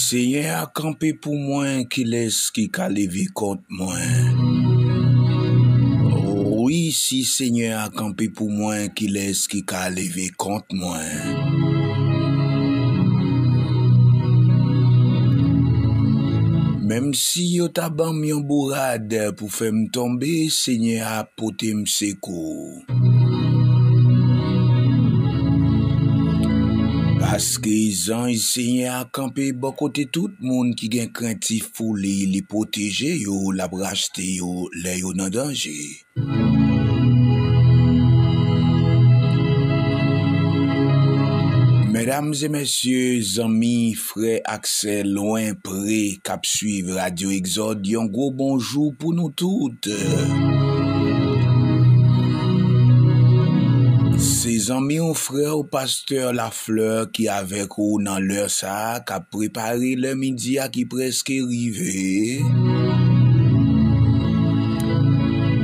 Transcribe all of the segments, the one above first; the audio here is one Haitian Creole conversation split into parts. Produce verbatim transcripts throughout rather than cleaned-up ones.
Senyè a kanpe pou mwen, kilès ki ka leve kont mwen? Wi, si Senyè a kanpe pou mwen, kilès ki ka leve kont mwen? Menm si yo ta ban m yon bourad pou fè m tonbe, Senyè a pote m sekou. Paske zanj Senyè a kanpe bò kote tout moun ki gen krentif pou li, li pwoteje yo, l ap rachte yo lè yo nan danje. Medam e mesye, zanmi, frè ak sè, lwen, pre, k ap swiv Radyo Egzòd, yon gwo bonjou pou nou tout. Se zanmi w, frè w, pastè Laflè ki avèk ou nan lè sa a, k ap prepare lè midi a ki prèske rive.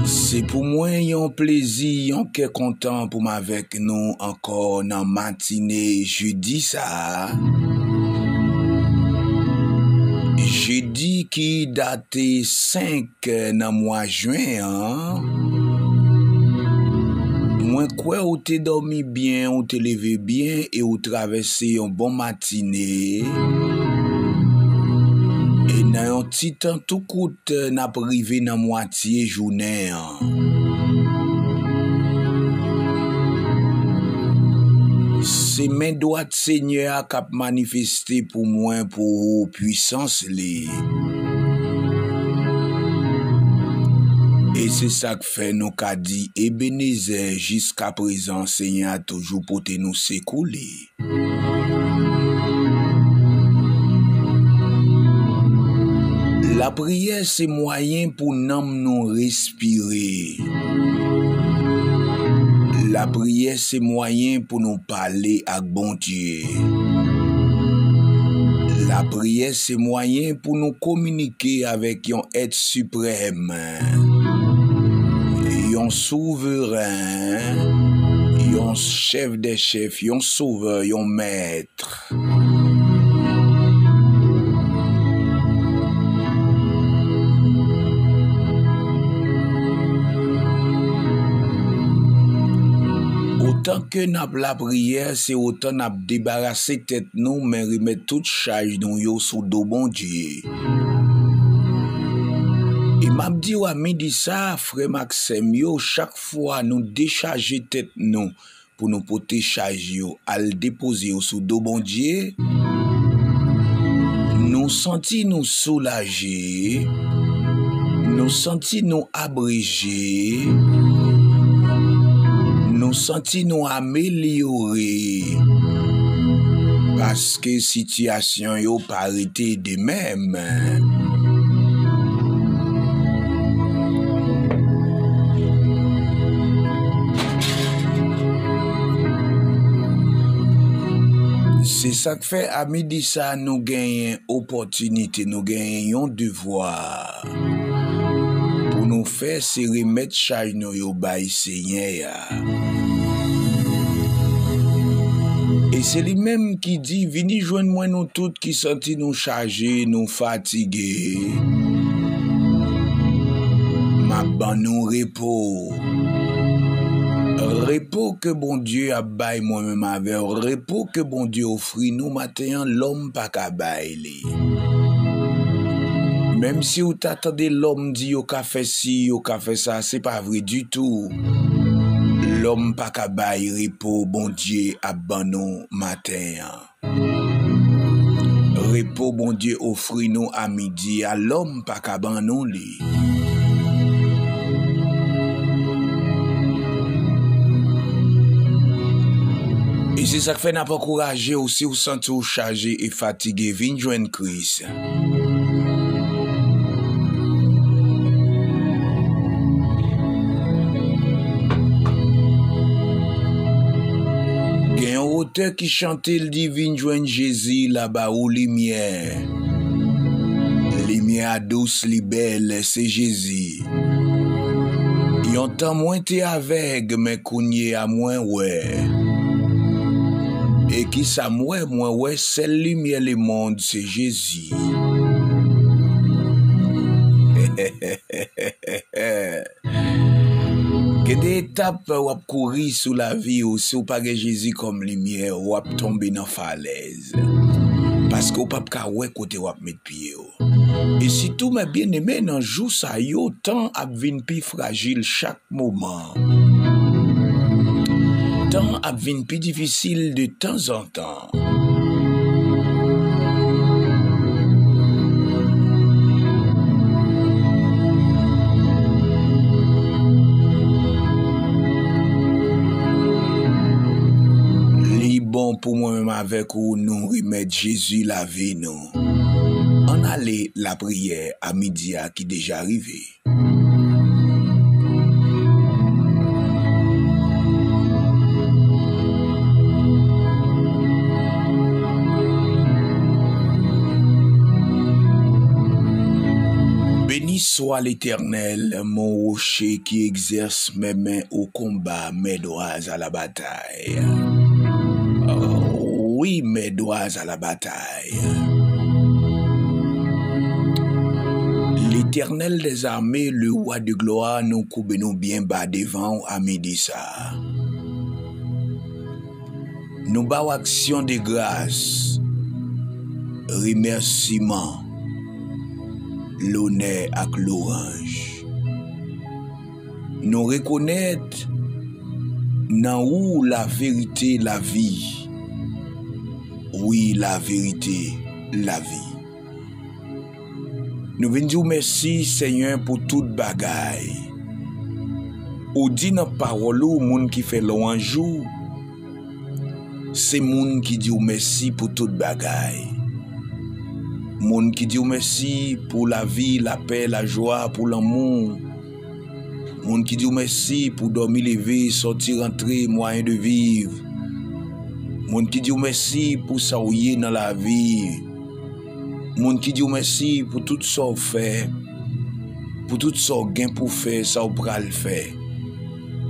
Se pou mwen yon plezi, yon kè kontan pou m avèk nou ankò nan matine jedi sa a. Jedi ki date senk nan mwa jen an. Mwen kwè ou te dòmi byen, ou te leve byen e ou travèse yon bon matine. E nan yon ti tan tou kout, n ap rive nan mwatye jounen an. Se men dwat Senyè a k ap manifeste pou mwen, pou ou, pwisans li. E se sa k fè nou ka di, Ebenezè, jiskaprezan, Senyè a toujou pote nou sekou li. Lapriyè se mwayen pou nanm nou respire. Lapriyè se mwayen pou nou pale ak Bondye. Lapriyè se mwayen pou nou kominike avèk yon èt siprèm, yon souveren, yon chèf dè chèf, yon sovè, yon mèt. Otan ke n ap lapriyè, se otan n ap debarase tèt nou, men remèt tout chaj nou yo sou do Bondye. E m ap di w a midi sa a, frè m ak sè m yo, chak fwa nou dechaje tèt nou, pou nou pote chaj yo, al depoze yo sou do Bondye, nou santi nou soulaje, nou santi nou abreje, nou santi nou amelyore, paske sitiyasyon yo pa rete de menm. Se sa k fè a midi sa a nou genyen opòtinite, nou genyen yon devwa pou nou fè, se remèt chaj nou yo bay Senyè a. E se li menm ki di, "Vini jwenn mwen nou tout ki santi nou chaje, nou fatige. M ap ban nou repo." Repo ke Bondye ap bay mwen menm avè w, repo ke Bondye ofri nou maten an, lòm pa ka bay li. Menm si w ta tande lòm di yo ka fè si, yo ka fè sa, se pa vre ditou. Lòm pa ka bay repo Bondye ap ban nou maten an. Repo Bondye ofri nou a midi a, lòm pa ka ban nou li. E se sa k fè n ap ankouraje w, si w santi w chaje e fatige, vin jwenn Kris. Gen yon otè ki chante, l di, "Vin jwenn Jezi, l a ba ou limyè." Limyè a dous, li bèl, se Jezi. Yon tan mwen te avèg, men kounye a mwen wè. E kisa m wè? Mwen wè sèl limyè lemonn, se Jezi. Gen de etap w ap kouri sou lavi w, si w pa gen Jezi kòm limyè, w ap tonbe nan falèz. Paske w p ap ka wè kote w ap met pye w. E sitou, mè byeneme, nan jou sa yo, tan ap vin pi frajil chak moman. Tan ap vin pi difisil de tanzantan. Li bon pou mwen menm avèk ou, nou remèt Jezi lavi nou. Ann ale lapriyè a midi a ki deja rive. Béni soit l'Éternel, mon rocher qui exerce mes mains au combat, mes doigts à la bataille. Oh, oui, mes doigts à la bataille. Letènèl dèzame, le wa de glwa, nou koube nou byen ba devan w a midi sa a. Nou ba w aksyon de gras, remèsiman, lonè ak lwanj. Nou rekonèt nan ou laverite, lavi. Wi, laverite, lavi. Nou vin di w mèsi, Senyè, pou tout bagay. Ou di nan pawòl ou, moun ki fè lwanj ou, se moun ki di w mèsi pou tout bagay. Moun ki di w mèsi pou lavi, lapè, lajwa, pou lanmou. Moun ki di w mèsi pou dòmi leve, sòti rantre, mwayen de viv. Moun ki di w mèsi pou sa w ye nan lavi. Moun ki di w mèsi pou tout sa w fè, pou tout sa w gen pou fè, sa w pral fè.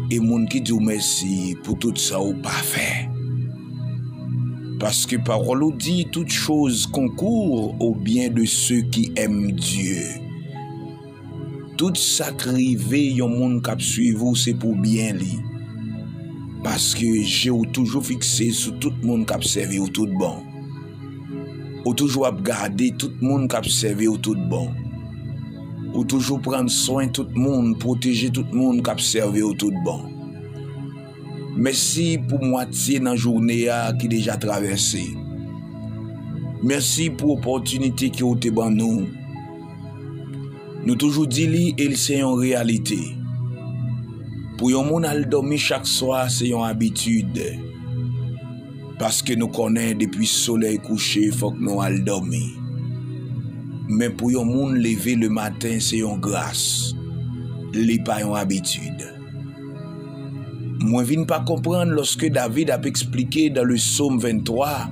E moun ki di w mèsi pou tout sa w pa fè. Paske pawòl ou di, toutes choses concourent au bien de ceux qui aiment Dieu. Tout sa k rive yon moun k ap swiv ou, se pou byen li. Paske je w toujou fikse sou tout moun k ap sèvi w tout bon. Ou toujou ap gade tout moun k ap sèvi w tout bon. Ou toujou pran swen tout moun, pwoteje tout moun k ap sèvi w tout bon. Mèsi pou mwatye nan jounen an ki deja travèse. Mèsi pou opòtinite ke w te ban nou. Nou toujou di li e l se yon reyalite. Pou yon moun al dòmi chak swa, se yon abitid. Paske nou konnen depi solèy kouche, fòk nou al dòmi. Men pou yon moun leve le maten, se yon gras. Li pa yon abitid. Mwen vin pa konprann lòske David ap eksplike dans le psaume vingt-trois,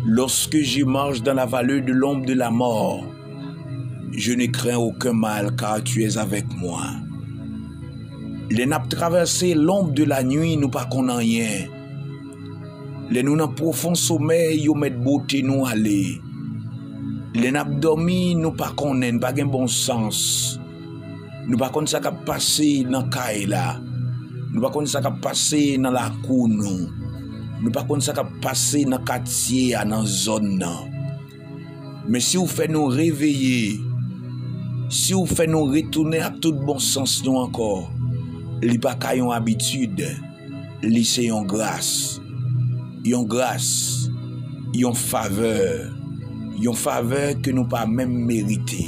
lorsque je marche dans la vallée de l'ombre de la mort, je ne crains aucun mal, car tu es avec moi. Lè n ap travèse lonb de la nwi, nou pa konn anyen. Lè nou nan pwofon somèy, yo mèt bwote nou ale. Lè n ap dòmi, nou pa konnen, n pa gen bon sans. Nou pa konn sa k ap pase nan kay la. Nou pa konn sa k ap pase nan lakou nou. Nou pa konn sa k ap pase nan katye a, nan zòn nan. Men si w fè nou reveye, si w fè nou retounen ak tout bon sans nou ankò, li pa ka yon abitid, li se yon gras. Yon gras, yon favè, yon favè ke nou pa menm merite.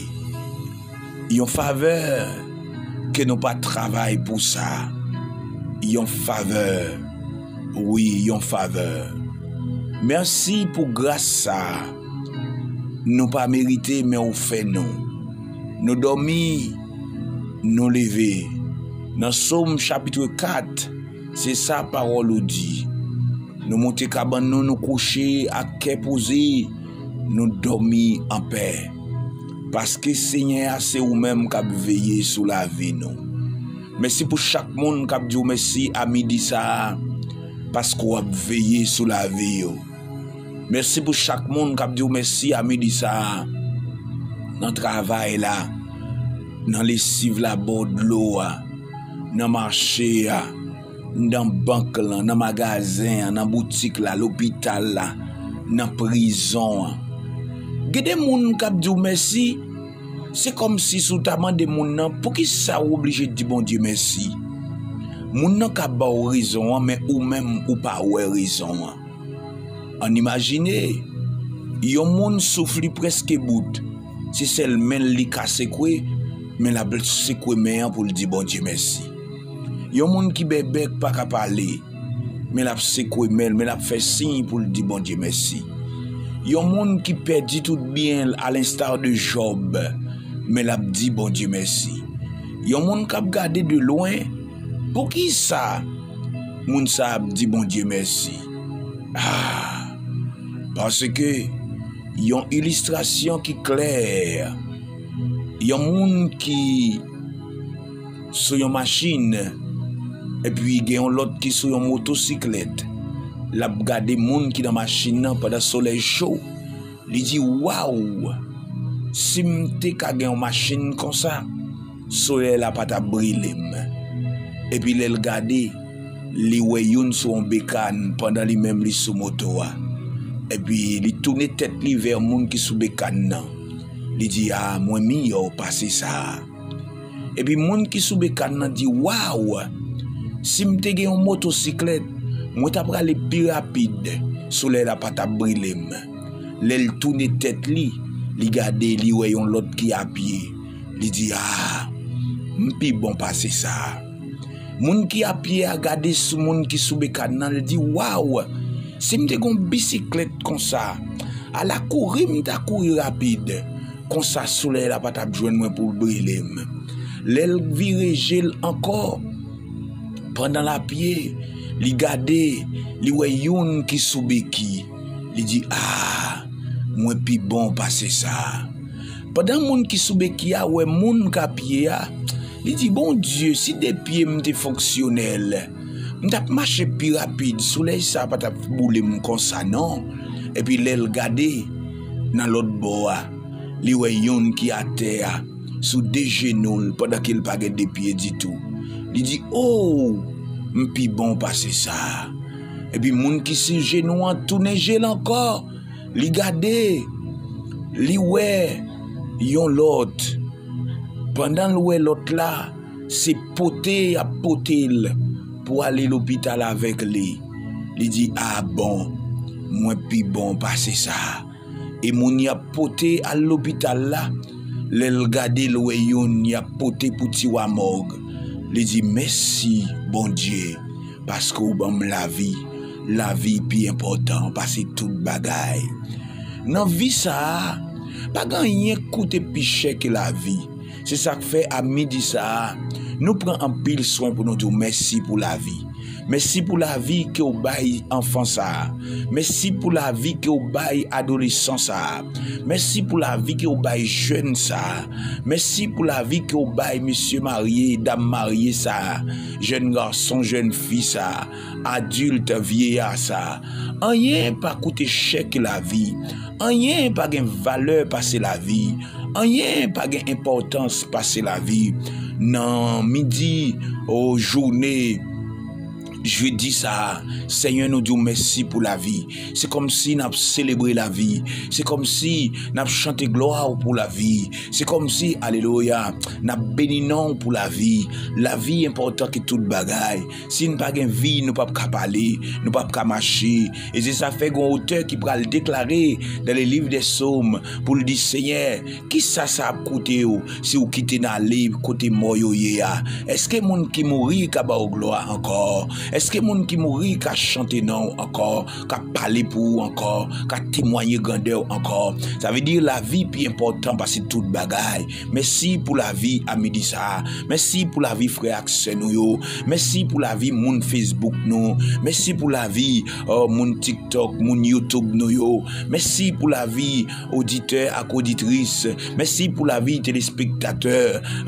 Yon favè ke nou pa travay pou sa. Yon favè, wi, yon favè. Mèsi pou gras sa a. Nou pa merite, men ou fè nou. Nou dòmi, nou leve. Nan Sòm chapit kat, se sa pawòl ou di. Nou monte kabann nou, nou kouche ak kè poze, nou dòmi anpè. Paske Senyè a, se ou menm k ap veye sou lavi nou. Mèsi pou chak moun k ap di w mèsi a midi sa a. paske w ap veye sou lavi yo. Mèsi pou chak moun k ap di w mèsi a midi sa a, nan travay la, nan lesiv la bò dlo a, nan mache a, nan bank lan, nan magazen an, nan boutik la, lopital la, nan prizon an. Gen de moun k ap di w mèsi, se kòmsi si w ta mande moun nan poukisa w oblije di Bondye mèsi. Moun nan ka ba w rezon an, men ou menm ou pa wè rezon an. Ann imajine, yon moun souf li prèske bout, se sèl men l li ka sekwe, men l ap sekwe men an pou l di Bondye mèsi. Yon moun ki bèbè k pa ka pale, men l ap sekwe men l, men l ap fè siy pou l di Bondye mèsi. Yon moun ki pèdi tout byen l, à l'instar de Jòb, men l ap di Bondye mèsi. Yon moun k ap gade de lwen, poukisa moun sa ap di Bondye mèsi? Ah, paske yon ilistrasyon ki klè, yon moun ki sou yon machin, epi gen yon lòt ki sou yon motosiklèt. L ap gade moun ki nan machin nan pandan solèy cho. Li di, "Waw! Si m te ka gen yon machin konsa, solèy la pa t ap brile m." Epi lè l gade, li wè youn sou yon bekàn pandan li menm li sou moto a. Epi li tounen tèt li vè moun ki sou bekàn nan. Li di, "A, mwen miyò pase sa a." Epi moun ki sou bekàn nan di, "Waw! Si m te gen yon motosiklèt, mwen ta prale pi rapid, solèy la pa t ap brile m." Lè l tounen tèt li, li gade, li wè yon lòt ki apye. Li di, "A, m pi bon pase sa a." Moun ki apye a gade sou moun ki sou bekàn nan, li di, "Waw! Si m te gen yon bisiklèt konsa, ala kouri m ta kouri rapid. Konsa solèy la pa t ap jwenn mwen pou l brile m." Lè l vire je l ankò, pandan l apye, li gade, li wè youn ki sou beki. Li di, "A, mwen pi bon pase sa a." Pandan moun ki sou beki a wè moun k apye a, li di, "Bondye, si de pye m te fonksyonèl, m t ap mache pi rapid, solèy sa a pa t ap boule m konsa non." Epi lè l gade, nan lòt bò a, li wè youn ki atè a, sou de jenou l, pandan ke l pa gen de pye ditou. Li di, "O, m pi bon pase sa a." Epi moun ki sou jenou an tounen je l ankò, li gade, li wè yon lòt. Pandan l wè lòt la, se pote y ap pote l pou ale lopital avèk li. Li di, "A bon, mwen pi bon pase sa a." E moun y ap pote al lopital la, lè l gade, l wè youn y ap pote pou tiwa mòg. Li di, "Mèsi, Bondye, paske w ban m lavi. Lavi pi enpòtan pase tout bagay." Nan vi sa a, pa gen anyen k koute pi chè ke lavi. Se sa k fè, a midi sa a, nou pran anpil swen pou nou di w mèsi pou lavi. Mèsi pou lavi ke w bay anfan sa a. Mèsi pou lavi ke w bay adolesan sa a. Mèsi pou lavi ke w bay jèn sa a. Mèsi pou lavi ke w bay mesye marye, dam marye sa a, jèn gason, jèn fi sa a, adilt, vyeya sa a. Anyen pa koute chè ke lavi. Anyen pa gen valè pase lavi. Anyen pa gen enpòtans pase lavi. Nan midi, o jounen jedi sa a, Senyè, nou di w mèsi pou lavi. Se kòmsi n ap selebre lavi. Se kòmsi n ap chante glwa w pou lavi. Se kòmsi, alelouya, n ap beni non w pou lavi. Lavi enpòtan ke tout bagay. Si n pa gen vi, nou p ap ka pale, nou p ap ka mache. E se sa fè gen yon otè ki pral deklare dans le livre des psaumes pou l di, Senyè, kisa sa ap koute w si w kite n ale kote mò yo ye a? Èske moun ki mouri ka ba w glwa ankò? Èske moun ki mouri ka chante non w ankò, ka pale pou ou ankò, ka temwaye grandè w ankò? Sa vle di lavi pi enpòtan pase tout bagay. Mèsi pou lavi a midi sa a. Mèsi pou lavi frè ak sè nou yo. Mèsi pou lavi moun Facebook nou. Mèsi pou lavi, euh, moun TikTok, moun YouTube nou yo. Mèsi pou lavi oditè ak oditris. Mèsi pou lavi telespektatè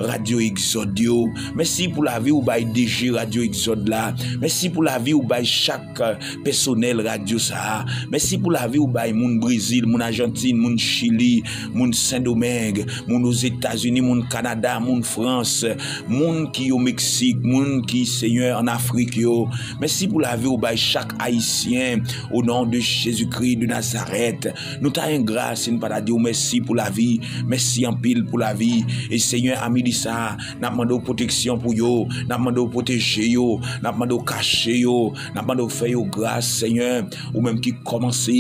Radyo Egzòd yo. Mèsi pou lavi ou bay D G Radyo Egzòd la. Mèsi Mèsi pou lavi ou bay chak, euh, pèsonèl radyo sa a. Mèsi pou lavi ou bay moun Brezil, moun Ajantin, moun Chili, moun Sendomeng, moun Ozetazini, moun Kanada, moun Frans, moun ki o Meksik, moun ki, Senyè, ann Afrik yo. Mèsi pou lavi ou bay chak Ayisyen, o non de Jezikri de Nazarèt. Nou ta engra si n pa ta di w mèsi pou lavi. Mèsi anpil pou lavi. E Senyè, a midi sa a, n ap mande w pwoteksyon pou yo. N ap mande w pwoteje yo. N ap mande w kache yo. N ap mande w fè yo gras, Senyè. Ou menm ki kòmanse,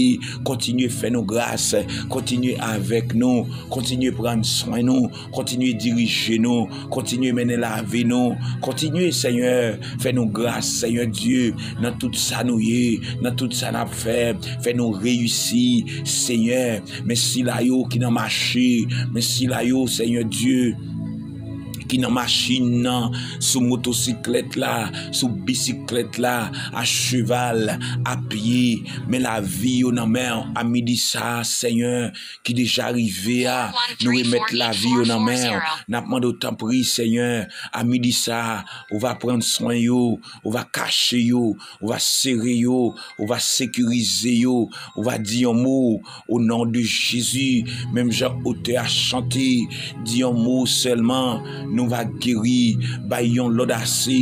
kontinye fè nou gras. Kontinye avèk nou. Kontinye pran swen nou. Kontinye dirije nou. Kontinye mennen lavi nou. Kontinye, Senyè, fè nou gras, Senyè Dye, nan tout sa nou ye, nan tout sa n ap fè. Fè nou reyisi, Senyè. Men sila yo ki nan mache, men sila yo, Senyè Dye, ki nan machin nan, sou motosiklèt la, sou bisiklèt la, a cheval, a pye, men lavi yo nan men w. A midi sa a, Senyè, ki deja rive a, nou remèt lavi yo nan men w. N ap mande w tanpri, Senyè, a midi sa a, ou va pran swen yo, ou va kache yo, ou va sere yo, ou va sekirize yo, ou va di yon mo, o non de Jezi, menm jan otè a chante, di yon mo sèlman, nou va geri, bay yon lòd ase,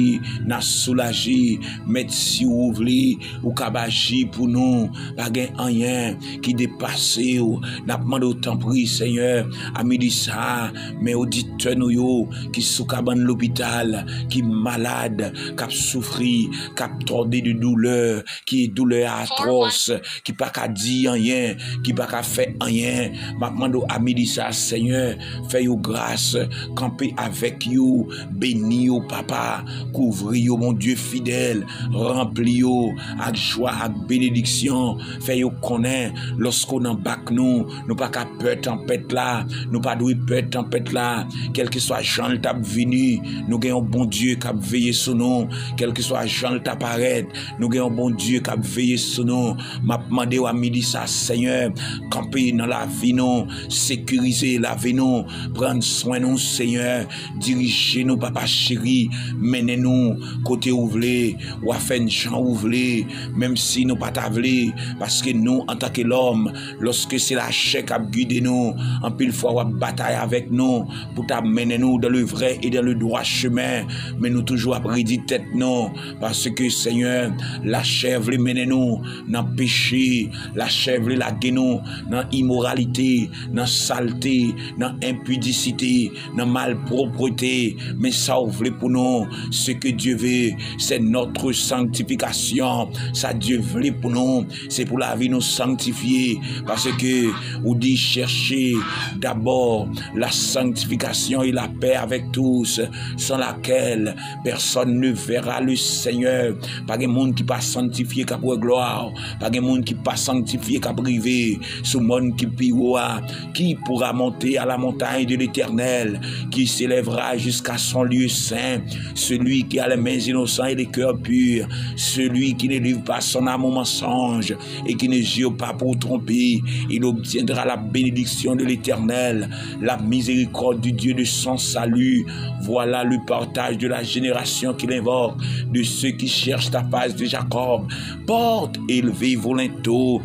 n a soulaje, Mèt, si ou vle, ou kab aji pou nou, pa gen anyen ki depase w. N ap mande w tanpri, Senyè, a midi sa a, men oditè nou yo ki sou kabann lopital, ki malad, k ap soufri, k ap tòde de doulè, ki doulè a atwòs, ki pa ka di anyen, ki pa ka fè anyen. M ap mande w a midi sa a, Senyè, fè yo gras, kanpe avèk yo, beni yo, Papa, kouvri yo, Bondye fidèl, ranpli yo ak jwa, ak benediksyon, fè yo konnen, lòske w nan bak nou, nou pa ka pè tanpèt la, nou pa dwe pè tanpèt la, kèlkeswa jan l t ap vini, nou gen yon Bondye k ap veye sou nou, kèlkeswa jan l ta parèt, nou gen yon Bondye k ap veye sou nou. M ap mande w a midi sa, Senyè, kanpe nan lavi nou, sekirize lavi nou, pran swen nou, Senyè, dirije nou, Papa cheri, mennen nou kote ou vle, w a fè n jan ou vle, menm si nou pa ta vle, paske nou, antanke lòm, lòske se lachè k ap gide nou, anpil fwa w ap batay avèk nou pou ta mennen nou dans le vrai et dans le droit chemin, men nou toujou ap redi tèt nou, paske, Senyè, lachè vle mennen nou nan peche, lachè vle lage nou nan imoralite, nan salte, nan enpidisite, nan malpwoprete, men sa w vle pou nou, ce que Dieu veut, c'est notre sanctification, sa Dye vle pou nou, se pou lavi nou sanktifye, paske ou di, cherchez d'abord la sanctification et la paix avec tous, sans laquelle personne ne verra le Seigneur. Pa gen moun ki pa sanktifye k ap wè glwa w, pa gen moun ki pa sanktifye k ap rive sou mòn ki pi wo a. Qui pourra monter à la montagne de l'Éternel, qui s'élèvera jusqu'à son lieu saint? Celui qui a les mains innocents et le cœur pur, celui qui ne livre pas son âme au mensonge et qui ne jure pas pour tromper, il obtiendra la bénédiction de l'Éternel, la miséricorde du Dieu de son salut. Voilà le partage de la génération qui l'invoque, de ceux qui cherchent ta face de Jacob. Porte, élevez vos linteaux,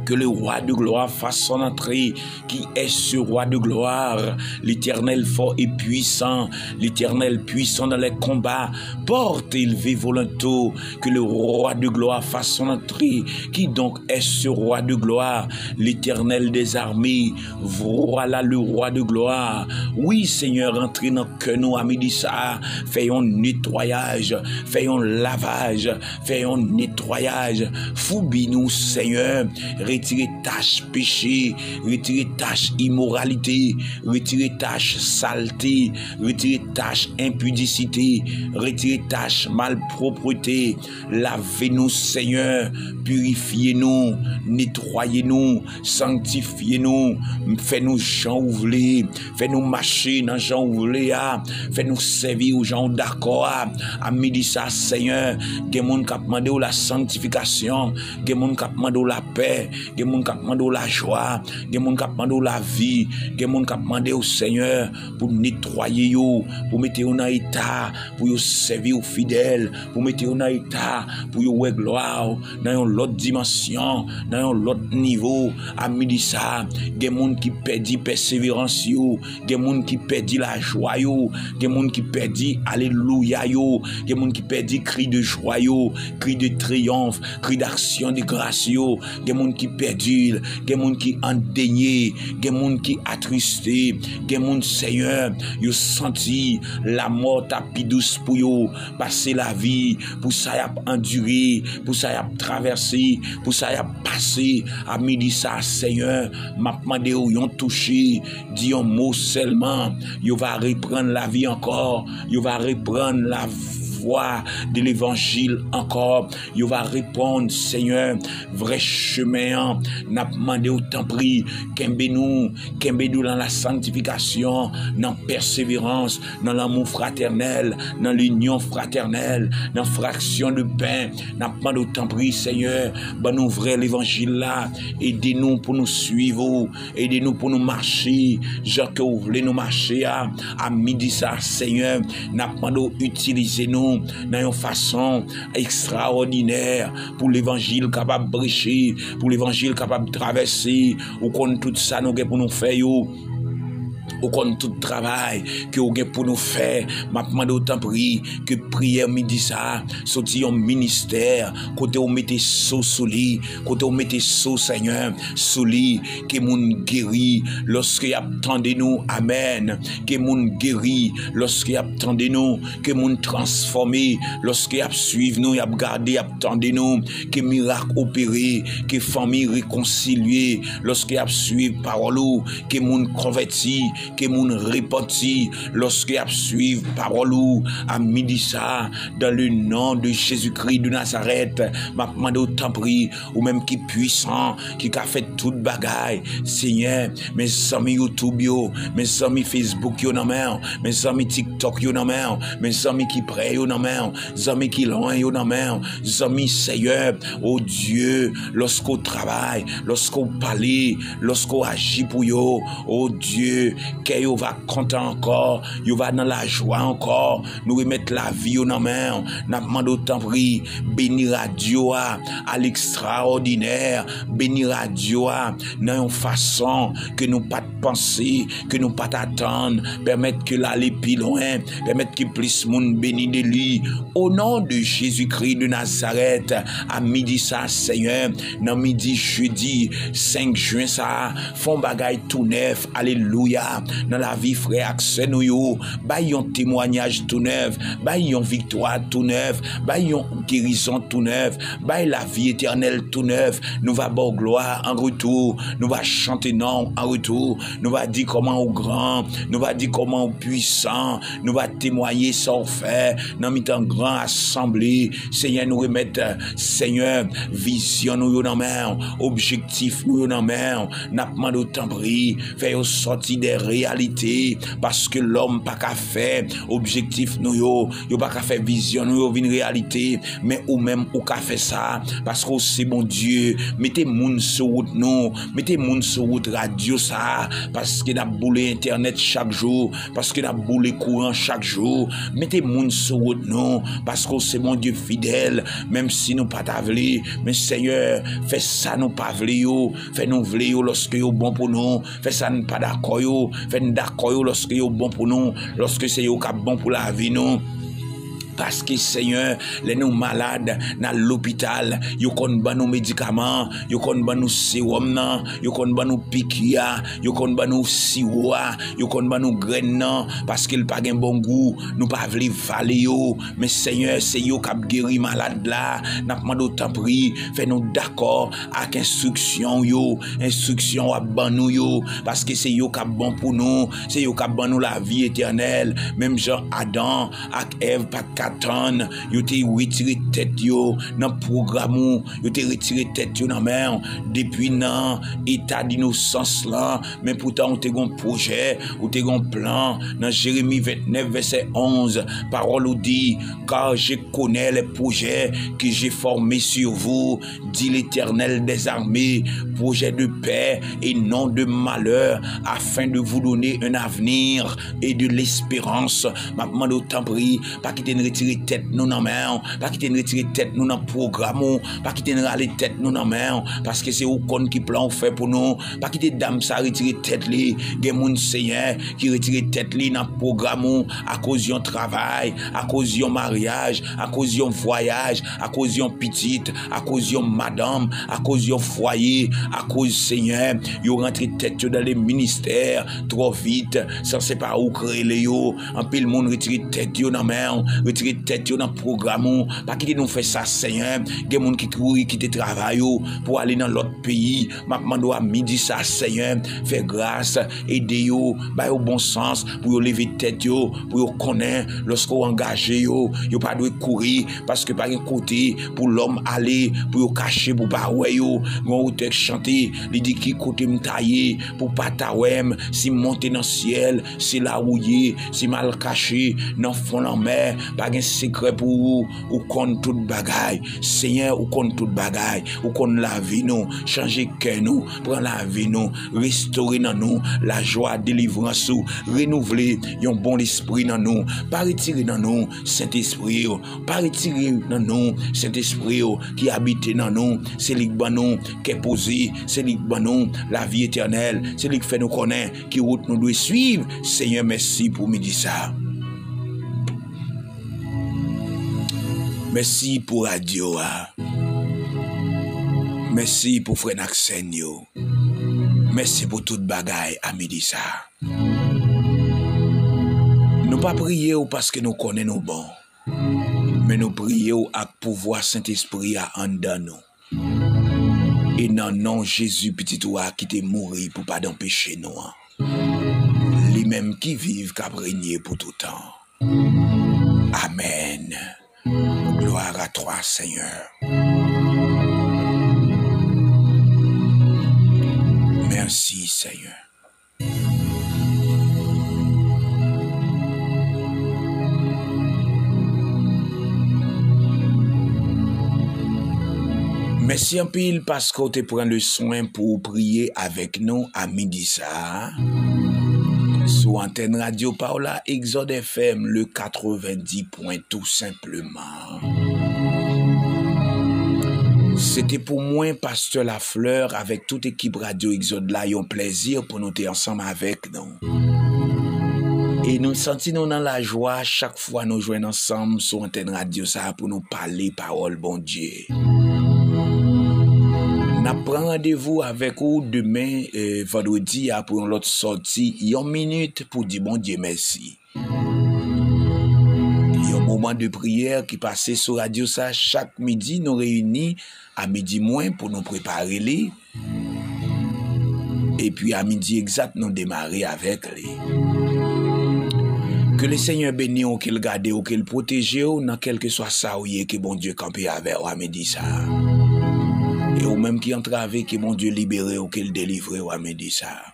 que le roi de gloire fasse son entrée. Qui est ce roi de gloire? L'Éternel fort et puissant, l'Éternel puissant dans les combats. Porte, élevez vos linteaux, que le roi de gloire fasse son entrée. Qui donc est ce roi de gloire? L'Éternel des armées. Voilà le roi de gloire. Wi, Senyè, rantre nan kè nou a midi sa a. Fè yon netwayaj, fè yon lavaj, fè yon netwayaj. Foubi nou, Senyè. Retire tach peche, retire tach imoralite, retire tach salte, retire tach enpidisite, retire tach malpwoprete. Lave nou, Senyè, pirifye nou, netwaye nou, sanktifye nou, fè nou jan ou vle, fè nou mache nan jan ou vle a, fè nou sèvi ou jan ou dakò a. A midi sa, Senyè, gen moun k ap mande w la sanktifikasyon, gen moun k ap mande w lapè, Gen moun k ap mande w lajwa, gen moun k ap mande w lavi, gen moun k ap mande w, Senyè, pou netwaye yo, pou mete yo nan eta, pou yo sèvi w fidèl, pou mete yo nan eta, pou yo wè glwa w nan yon lòt dimansyon, nan yon lòt nivo. A midi sa, gen moun ki pèdi pèseverans yo, gen moun ki pèdi lajwa yo, gen moun ki pèdi alelouya yo, gen moun ki pèdi kri de jwa yo, kri de triyonf, kri d'aksyon de gras yo, gen moun ki pèdi l, gen moun ki andenye, gen moun ki atriste, gen moun, Senyè, yo santi lamò ta pi dous pou yo pase lavi, pou sa y ap andire, pou sa y ap travèse, pou sa y ap pase. A midi sa, Senyè, m ap mande w yon touche, di yon mo sèlman, yo va reprann lavi ankò, yo va reprann lavwa de levanjil ankò, yo va reponn, Senyè, vrè chemen an. N ap mande w, tanpri, kenbe nou, kenbe nou nan la sanktifikasyon, nan pèseverans, nan lanmou fratènèl, nan linyon fratènèl, nan fraksyon de pen. N ap mande w, tanpri, Senyè, ban nou vrè levanjil la, ede nou pou nou swiv ou, ede nou pou nou mache jan ke w vle nou mache a. A midi sa, Senyè, n ap mande w itilize nou nan yon fason ekstraòdinè pou levanjil kapab preche, pou levanjil kapab travèse. Ou konn tout sa nou gen pou nou fè yo. Ou konn tout travay ke w gen pou nou fè. M ap mande w, tanpri, ke priyè midi sa a soti yon ministè kote w mete so sou li, kote w mete so, Senyè, sou li, ke moun geri lòske y ap tande nou. Amèn. Ke moun geri lòske y ap tande nou, ke moun transfòme lòske y ap swiv nou, y ap gade, y ap tande nou, ke mirak opere, ke fanmi rekonsilye lòske y ap swiv pawòl ou, ke moun konvèti, ke moun repanti lòske y ap swiv pawòl ou. A midi sa, dans le nom de Jésus-Christ de Nazareth, m ap mande w, tanpri, ou menm ki pwisan, ki ka fè tout bagay, Senyè, men zanmi YouTube yo, men zanmi Facebook yo nan men w, men zanmi TikTok yo nan men w, men zanmi ki prè yo nan men w, zanmi ki lwen yo nan men w, zanmi, Senyè, o Dye, lòske w travay, lòske w pale, lòske w aji pou yo, o Dye, kè yo va kontan ankò, yo va nan lajwa ankò. Nou remèt lavi yo nan men w. N ap mande w, tanpri, beni radyo a, a lekstraòdinè, beni radyo a nan yon fason ke nou pa t panse, ke nou pa t atann. Pèmèt ke l ale pi lwen, pèmèt ke plis moun beni de li. O non de Jezikri de Nazarèt, a midi sa, Senyè, nan midi jedi senk jen sa, fè yon bagay tou nèf, alelouya, nan lavi frè ak sè nou yo. Bay yon temwayaj tou nèf, bay yon viktwa tou nèf, bay yon gerizon tou nèf, bay lavi etènèl tou nèf. Nou va ba w glwa an retou, nou va chante non w an retou, nou va di kòman ou gran, nou va di kòman ou pwisan, nou va temwaye sa w fè nan mitan gran asanble. Senyè, nou remèt, Senyè, vizyon nou yo nan men w, objektif nou yo nan men w. N ap mande w, tanpri, fè yo sòti dè reyalite, paske lòm pa ka fè objektif nou yo, yo pa ka fè vizyon nou yo vin reyalite, men ou menm ou ka fè sa, paske w se Bondye. Mete moun sou wout nou, mete moun sou wout radyo sa, paske n ap boule entènèt chak jou, paske n ap boule kouran chak jou. Mete moun sou wout nou, paske w se Bondye fidèl, menm si nou pa ta vle. Men Senyè, fè sa nou pa vle yo, fè nou vle yo lòske yo bon pou nou, fè sa n pa dakò yo, fè n dakò yo lòske yo bon pou nou, lòske se yo k ap bon pou lavi nou. Paske, Senyè, lè nou malad, n al lopital, yo konn ban nou medikaman, yo konn ban nou sewòm nan, yo konn ban nou piki a, yo konn ban nou siwo a, yo konn ban nou grenn nan, paske l pa gen bon gou, nou pa vle vale yo. Men, Senyè, se yo k ap geri malad la. N ap mande w, tanpri, fè nou dakò ak enstriksyon w yo, enstriksyon w ap ban nou yo, paske se yo k ap bon pou nou, se yo k ap ban nou lavi etènèl. Menm jan Adan ak Èv pa t ka tann, yo te retire tèt yo nan pwogram ou, yo te retire tèt yo nan men w, depi nan eta dinosans lan, men poutan ou te gon pwojè, ou te gon plan. Nan Jeremi vennèf vèsè onz, pawòl ou di, car je connais les projets que j'ai formés sur vous, dit l'Éternel des armées, projets de paix et non de malheur, afin de vous donner un avenir et de l'espérance. M ap mande w tanpri, pa kite n retire tèt nou nan men w, pa kite n retire tèt nou nan pwogram ou, pa kite n rale tèt nou nan men w, paske se ou konn ki plan ou fè pou nou. Pa kite dam sa retire tèt li. Gen moun, Senyè, ki retire tèt li nan pwogram ou, akoz yon travay, akoz yon maryaj, akoz yon vwayaj, akoz yon pitit, akoz yon madanm, akoz yon fwaye, akoz, Senyè, yo rantre tèt yo nan le ministè twò vit, san se pa ou k rele yo. Anpil moun retire tèt yo nan men w, retire tèt yo nan pwogram ou. Pa kite nou fè sa, Senyè. Gen moun ki kouri kite travay yo pou ale nan lòt peyi. M ap mande w a midi sa, Senyè, fè gras, ede yo, ba yo bon sans pou yo leve tèt yo, pou yo konnen lòske w angaje yo, yo pa dwe kouri, paske pa gen kote pou lòm ale, pou yo kache, pou pa wè yo. Gen yon otè k chante, li di, ki kote m ta ye pou pa ta wè m? Si m monte nan syèl, se la ou ye. Si m al kache nan fon lanmè, pa gen sekrè pou ou. Ou konn tout bagay. Senyè, ou konn tout bagay. Ou konn lavi nou. Chanje kè nou. Pran lavi nou. Restore nan nou lajwa delivrans ou. Renouvle yon bon lespri nan nou. Pa retire nan nou Sentespri w. Pa retire nan nou Sentespri w ki abite nan nou. Se li k ban nou kè poze. Se li k ban nou lavi etènèl. Se li k fè nou konnen ki wout nou dwe swiv. Senyè, mèsi pou midi sa. Mèsi pou radyo a. Mèsi pou frè n ak sè n yo. Mèsi pou tout bagay a midi sa. Nou pa priye w paske nou konnen nou bon, men nou priye w ak pouvwa Sentespri a anndan nou. E nan non Jezi, Pitit ou a ki te mouri pou padan peche nou an, li menm ki viv, k ap renye pou toutan. Amèn. Gloire à toi, Seigneur. Mèsi, Senyè. Mèsi anpil paske w te pran le swen pou w priye avèk nou a midi sa a sou antèn radyo pa w la, Exode F M, le quatre-vingt-dix point tout simplement. Se te pou mwen, Pastè Lafleur, avèk tout ekip Radyo Egzòd la, yon plèzi pou nou te ansanm avèk nou. E nou santi nou nan lajwa chak fwa nou jwenn ansanm sou antèn radyo sa a pou nou pale pawòl Bondye. N ap pran randevou avèk ou demen, eh, vandredi a, pou yon lòt sòti, yon minit pou di Bondye mèsi. Yon moman de priyè ki pase sou radyo sa chak midi, nou reyini a midi mwen pou nou prepare li. Epi a midi egzat, nou demare avèk li. Ke le Senyè beni w, ke l gade w, ke l pwoteje w nan kèlkeswa sa w ye, ke Bondye kanpe avè w a midi sa a. E ou menm ki antrave, ke Bondye libere w, ke l delivre w a midi sa a.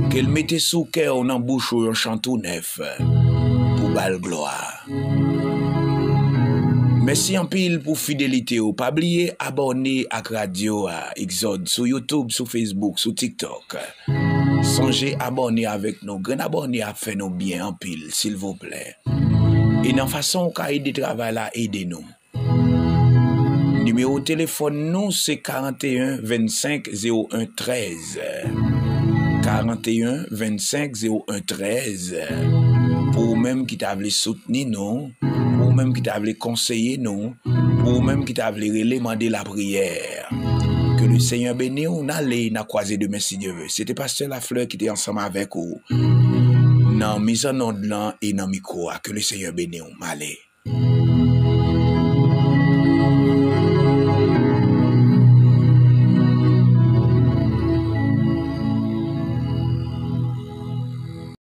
Ke l mete sou kè w, nan bouch ou, yon chan tou nèf pou ba l glwa. Mèsi anpil pou fidelite w. Pa bliye abòne ak radyo a, Egzòd, sou YouTube, sou Facebook, sou TikTok. Sonje abòne avèk nou. Grenn abòne ap fè nou byen anpil, silvouplè. E nan fason w ka ede travay la, ede nou. Nimewo telefòn nou se karanteyen vennsenk zewo en trèz. Karanteyen vennsenk zewo en trèz. Pou ou menm ki ta vle soutni nou, pou ou menm ki ta vle konseye nou, pou ou menm ki ta vle rele mande lapriyè. Ke le Senyè beni w, n ale, n a kwaze demen si Dye ve. Se te Pastè Lafleur ki te ansanm avèk ou nan mizannonn lan e nan mikwo a. Ke le Senyè beni w, m ale.